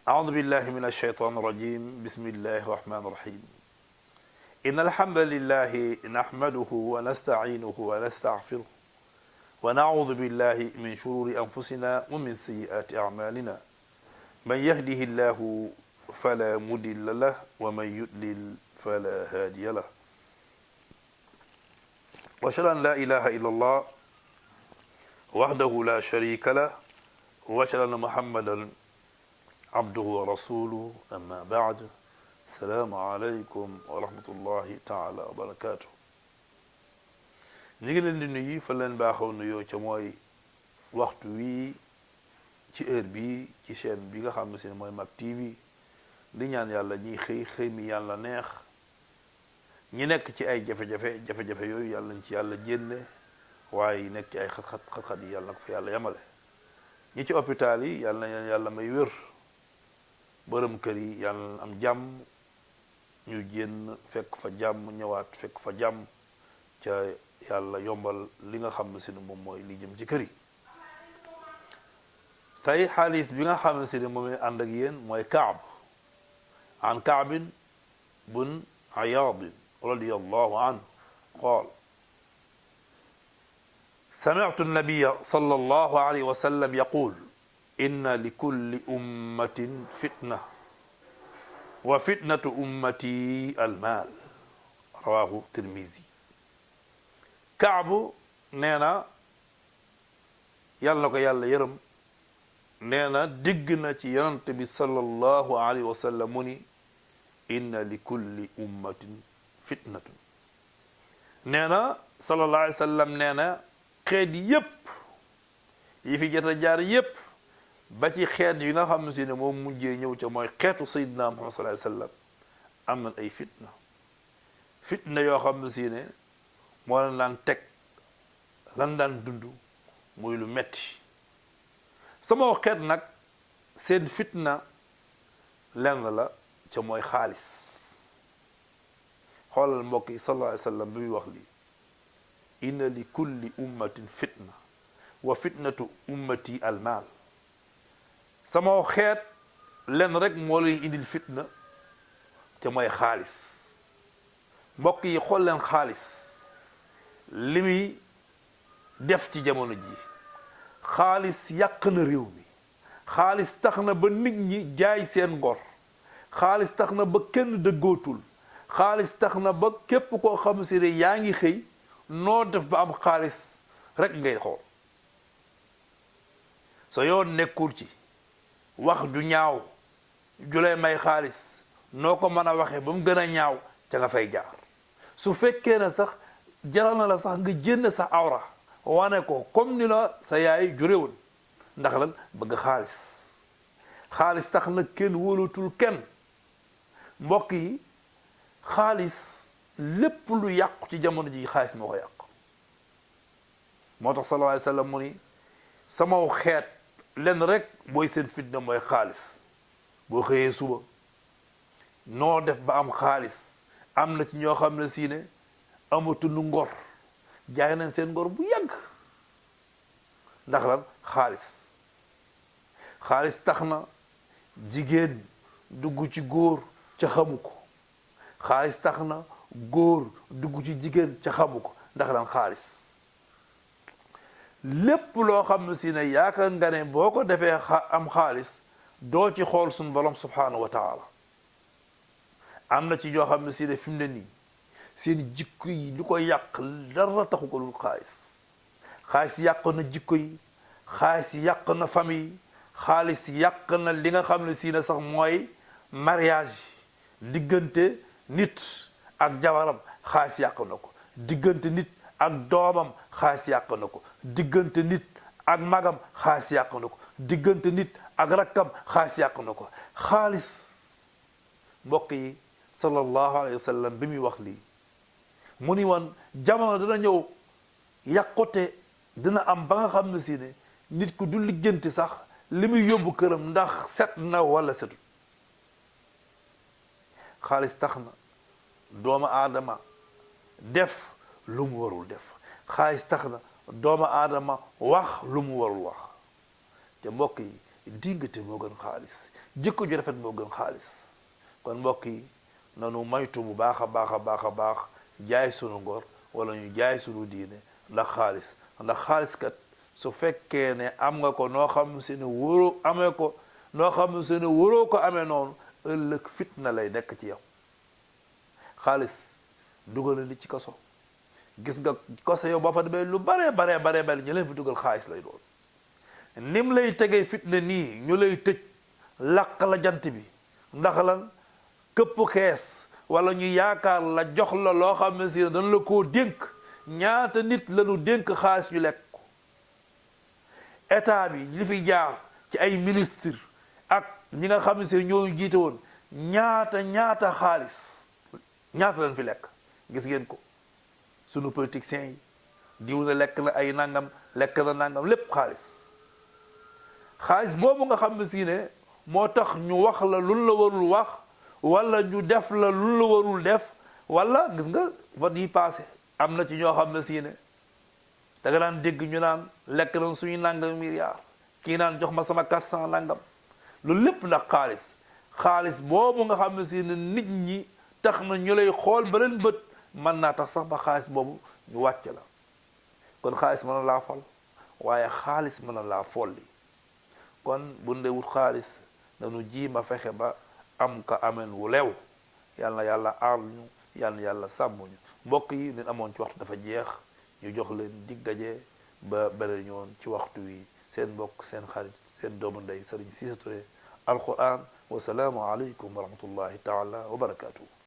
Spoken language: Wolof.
أعوذ بالله من الشيطان الرجيم بسم الله الرحمن الرحيم إن الحمد لله نحمده ونستعينه ونستغفره ونعوذ بالله من شرور أنفسنا ومن سيئات أعمالنا من يهده الله فلا مضل له ومن يضلل فلا هادي له وأشهد أن لا إله إلا الله وحده لا شريك له وأشهد أن محمدا عبده ورسوله أما بعد السلام عليكم ورحمة الله تعالى وبركاته ñu ngi leen di nuyu fa leen baaxoo nuyoo ca mooy waxtu wi ci heure bi ci chaîne bi nga xam ne si mooy Mak TV di ñaan yàlla ñiy xëy mi yàlla neex ñi nekk ci ay jafe-jafe yooyu yàlla nañ ci yàlla jénne waaye nekk ci ay xat-xat yi yàlla na ko fa yàlla yamale ñi ci hôpital yi yàlla na yàlla may wér borom kër yi yàlla na am jàmm ñu génn fekk fa jàmm ñëwaat fekk fa jàmm ca yàlla yombal li nga xam ne si moom mooy li jëm ci kër yi tey xaalis bi nga xam ne si moom la ànd ak yéen mooy Kaab an Kaabin bun Ayaad radiyallahu anhu qaal سمعت النبي صلى الله عليه وسلم يقول إن لكل أمة فتنة وفتنة أمتي المال رواه الترمذي كعب نينا يالله يالله يرم نينا دقنا تي ينتبي صلى الله عليه وسلم مني إن لكل أمة فتنة نينا صلى الله عليه وسلم نينا xeet yépp yi fi jot a jaar yépp ba ci xeet yi nga xam si ne moom mujjee ñëw ca mooy xeetu Seydina Muhammad sallallahu alayhi wasallam am na ay fitna yoo xam si ne moo leen daan teg lan daan dund muy lu metti sama xeet nag seen fitna lenn la ca mooy xaalis xoolal mbokk yi sallallahu alayhi wasallam bi muy wax lii inna li kulli ummatin fitna wa fitnatu ummati almaal sama xeet len rek moo leen indil fitna te mooy xaalis mbokk yi xool leen xaalis li muy def ci jamono ji xaalis yàq na réew mi xaalis tax na ba nit ñi jaay seen ngor xaalis tax na ba kenn dëggootul xaalis tax na ba képp koo xam si ne yaa ngi xëy noo def ba am xaalis rek ngay xool so yoon nekkul ci wax du ñaaw ju lay may xaalis noo ko mën a waxee ba mu gën a ñaaw ca nga fay jaar su fekkee ne sax jaral na la sax nga jénn sa awra wane ko comme ni la sa yaay juréwoon ndax lan bëgg xaalis tax na kenn wóolatul kenn mbokk yi xaalis lépp lu yàqu ci jamono ji xaalis moo ko yàq moo tax sallallahu alayhi wa sallam mu ni sama xeet lenn rek mooy seen fitna mooy xaalis boo xëyee suba noo def ba am xaalis am na ci ñoo xam ne si ne amatuñu ngor jaay nañ seen ngor bu yàgg ndax lan xaalis tax na jigéen dugg ci góor ca xamu ko xaalis tax na góor dugg ci jigéen ca xamu ko ndax lan xaalis lépp loo xam ne si ne yaakaar nga ne boo ko defee am xaalis doo ci xool suñu borom subhanahu wa taala am na ci ñoo xam ne si ne fi mu ne nii seen jikko yi lu ko yàq dara taxu ko dul xaalis yàq na jikko yi xaalis yàq na famille xaalis yàq na li nga xam ne si ne sax mooy mariage diggante nit ak jabaram xaalis yàq na ko diggante nit ak doomam xaalis yàq na ko diggante nit ak magam xaalis yàq na ko diggante nit ak rakkam xaalis yàq na ko xaalis mbokk yi sallallahu alayhi wa sallam bi muy wax lii mu ni woon jamono dina ñëw yàqute dina am ba nga xam ne si ne nit ku du liggéenti sax li muy yóbbu këram ndax set na wala setul xaalis tax na doomu aadama def lu mu warul def xaalis tax na doomu aadama wax lu mu warul wax te mbokk yi dingate moo gën xaalis jikko ju rafet moo gën xaalis. kon mbokk yi nanu maytu bu baax a baax a baax a baax jaay sunu ngor wala ñu jaay sunu diine ndax xaalis kat su fekkee ne am nga ko noo xam se ne wóoroo amee ko noo xam se ne wóoroo ko amee noonu ëllëg fitna lay nekk ci yow. xaalis dugal na nit ci kaso, gis nga kaso yow ba fa demee lu bare ñu leen fi dugal xaalis lay doon. nim lay tegee fitna nii ñu lay tëj làq la jant bi ndax lan këpp kees wala ñu yaakaar la jox la loo xam ne si dañ la koo dénk. ñaata nit lañu dénk xaalis ñu lekk ko. état bi li fi jaar ci ay ministre ak ñi nga xam ne si ñoo jiite woon ñaata xaalis ñaata lañ fi lekk gis ngeen ko. sunu politiciens yi diw na lekk na ay nangam lekk na nangam lépp xaalis boobu nga xam ne si ne moo tax ñu wax la lu la warul wax wala ñu def la lu la warul def wala gis nga vote yi passé am na ci ñoo xam ne si ne da nga daan dégg ñu naan lekk nañ suñu nangam milliard kii naan jox ma sama 400 nangam loolu lépp ndax xaalis boobu nga xam ne si ne nit ñi tax na ñu lay xool beneen bët mën naa tax sax ba xaalis boobu ñu wàcc la. kon xaalis mën na laa fal waaye xaalis mën na laa folli. kon bu ndee wut xaalis dañu jiima fexe ba am ka amen wu leew yal na yàlla aar ñu yal na yàlla sàmm ñu. mbokk yi leen amoon ci waxtu dafa jeex ñu jox leen dig daje ba beneen yoon ci waxtu wi. seen mbokk seen xarit seen doomu ndey Serigne Cissé Touré Al Quran. wa salaamu aleykum wa rahmatullahi taala wa barakatuh.